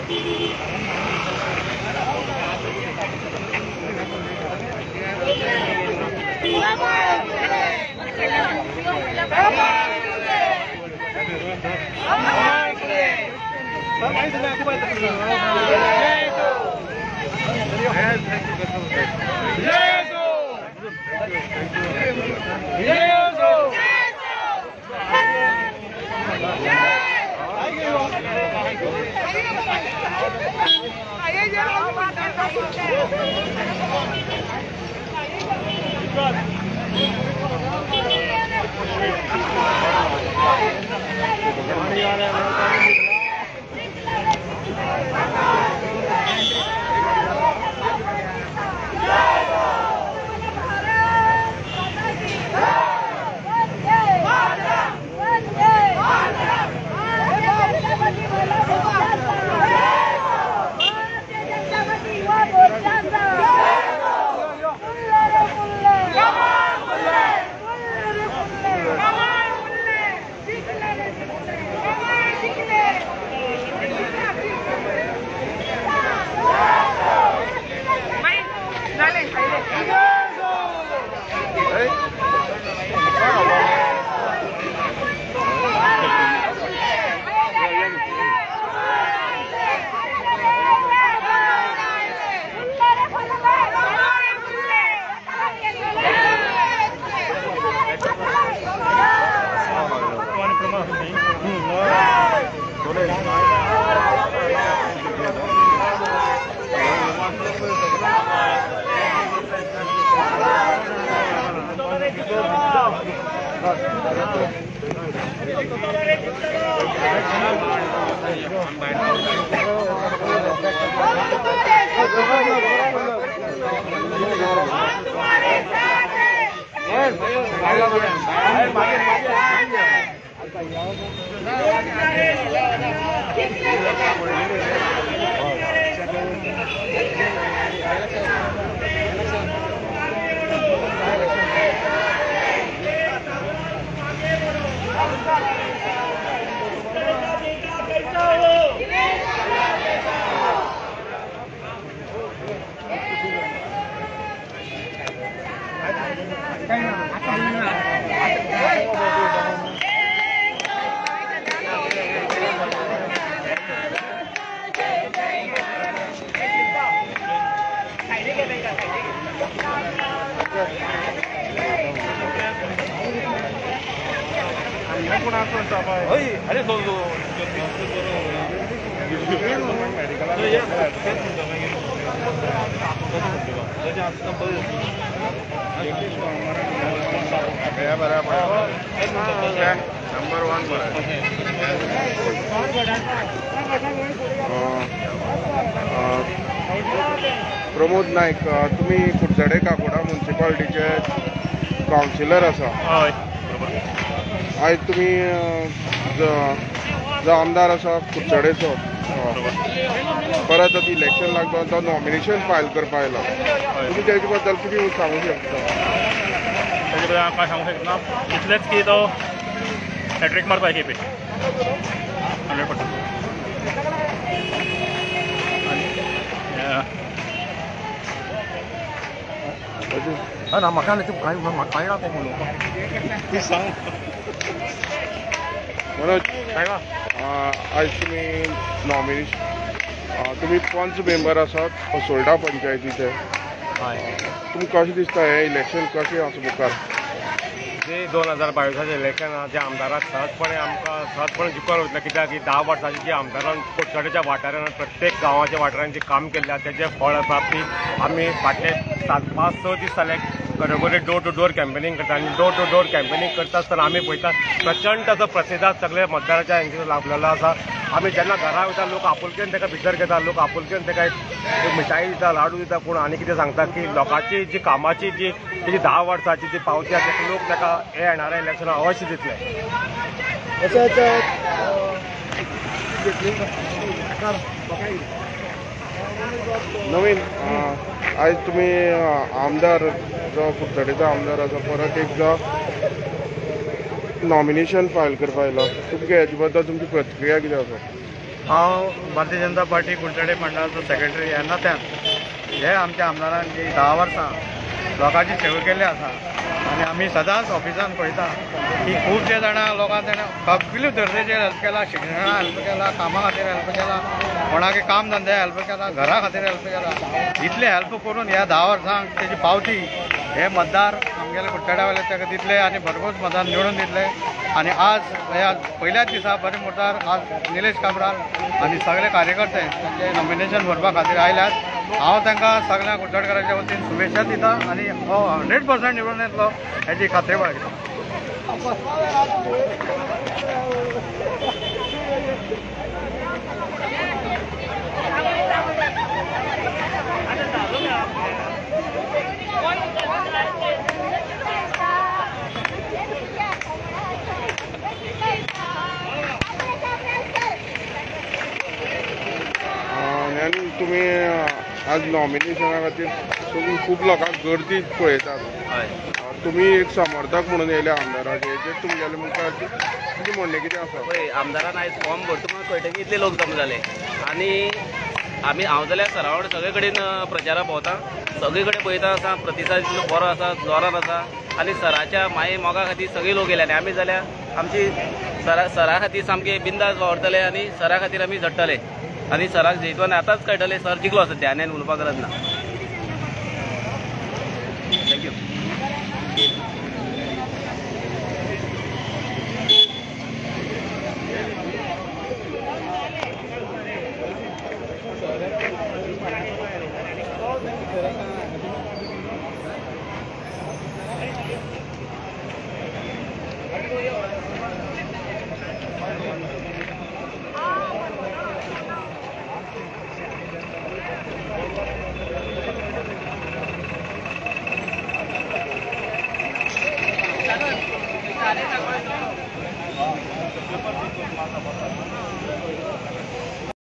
Number 1 Pramod Naik, तुम्ही कुडचडे Kakoda म्युन्सिपाल्टीचे councillor आसा. आयज तुमी जो आमदार आसा कुडचडेचो परत आतां इलेक्शन लागलो तो नॉमिनेशन फायल करपाक आयला, तुमी तेजे बद्दल कितें सांगूंक शकता? तेजे बद्दल हांव कांय सांगूंक शकना, इतलेंच की तो हॅट्रीक मारता खेपे 100%. ना म्हाका न्ही कांय कळना तें उलोवपाक. तूं सांग मनोज. आयज तुमी नॉमिनेशन, तुमी पंच मेंबर आसात असोल्डा पंचायतीचे, तुमकां कशें दिसता हें इलेक्शन कशें आसा मुखार? जे 2022 इलेक्शन आहा, जे आमदाराक सहजपणे आमकां सहजपणे जिखून वयतले, कित्याक की 10 वर्सांची जी आमदारान कुडचडेच्या वाठारान प्रत्येक गांवाच्या वाठारान जे काम केल्लें आसा तेजें फळ प्राप्ती आमी फाटले 5-6 दीस जाले घरोघरी डोर टू डोर कॅम्पेनींग करता आनी डोर टू डोर कॅम्पेनींग करता आसतना आमी पळयता प्रचंड असो प्रतिसाद सगळे मतदाराच्या हेंचेर लाभलेलो आसा. आमी जेन्ना घरा वयता लोक आपुलकेन ताका भितर घेता, लोक आपुलकेन ताका एक मिठाई दिता, लाडू दिता, कोण आनी कितें सांगता की लोकांची जी कामाची जी तेजी 10 वर्सांची जी पावती आसा ताका लोक ताका हे येणाऱ्या इलेक्शनाक अवश्य दितले. नवीन आयज तुमी आमदार जो कुडचडेचो आमदार आसा परत एकदां नॉमिनेशन फायल करपाक आयला, तुमकां हेजे बद्दल तुमची प्रतिक्रिया कितें आसा? हांव भारतीय जनता पार्टी कुडचडे मंडळाचो सेक्रेटरी ह्या नात्यान हे आमच्या आमदारान जी 10 वर्सां लोकांची सेवा केल्ली आसा आनी आमी सदांच ऑफिसान पळयता की खुबशे जाणां लोकांक ताणें सगळे गरजेचेर हेल्प केला, शिक्षणा हेल्प केला, कामा खातीर हेल्प केला, कोणाक काम धंद्या हेल्प केला, घरा खातीर हेल्प केला. इतले हेल्प करून ह्या 10 वर्सांक तेजी पावती हे मतदार आमगेले कुडचड्या वयले ताका दितले आनी भरघोस मतान निवडून दितले. आनी आज ह्या पयल्याच दिसा बरे मुतार आज निलेश काब्राल आनी सगळे कार्यकर्ते तांचे नॉमिनेशन भरपा खातीर आयल्यात. हांव तांकां सगळ्या कुडचडकाराच्या वतीन शुभेच्छा दिता आनी हो 100% निवडून येतलो हेची खात्री बाळगिता. आनी तुमी आज नॉमिनेशना खातीर सगळी खूब लोकांक गर्दी पळयतात, तुमी एक समर्थक म्हणून येयले आमदाराचे, हेचेर तुमगेले मुखार तुमचें म्हणणें कितें आसा? पळय, आमदारान आयज फॉर्म भरता कळटकीर इतले लोक जमा जाले आनी आमी हांव जाल्यार सरा वांगडा सगळे कडेन प्रचाराक भोंवता, सगळे कडेन पळयता आसा प्रतिसाद इतलो बरो आसा, जोरान आसा आनी सराच्या माये मोगा खातीर सगळे लोक येयले आनी आमी जाल्यार आमची सरा खातीर सामके बिंदास वावरतले आनी सरा खातीर आमी झडटले आनी सराक जैतवान आतांच कळटलें सर जिखलो सद्या आनी उलोवपाक गरज ना. Thank you.